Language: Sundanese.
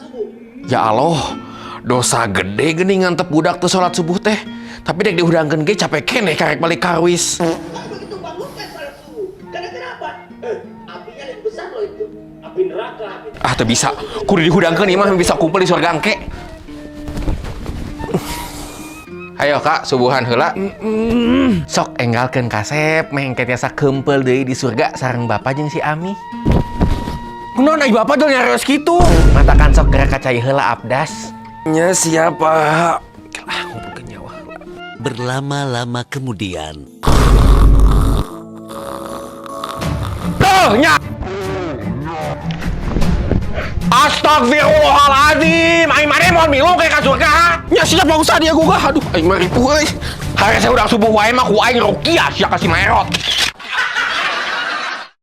Subuh. Ya Allah, dosa gede geuning ngantep budak teu salat subuh teh. Tapi dek dihudangkeun ge capek keneh karek balik karwis. Kan begitu bangunkan sholat subuh. Karena kenapa? Apinya lebih besar loh itu. Api neraka. Ah, teu bisa. Kudu dihudangkeun ieu mah bisa kumpul di surga engke. Ayo, Kak, subuhan heula. Sok enggalkeun kasep, meh engke tiasa kempel deui di surga sareng bapak jeung si Ami. Kunaon ai bapak jol nyarios kitu? Matakan sok gerak ka cai heula abdas. Nya siapa? Ah, ngumpulkeun nyawa. Berlama-lama kemudian. Tuh, nya. Astagfirullahaladzim, aing mane mau milu kayak ka surga. Nya siap Pak Ustad ya gua. Aduh, aing mah ripuh euy. Hari saya udah subuh wae mah ku aing rukiah sia kasih merot.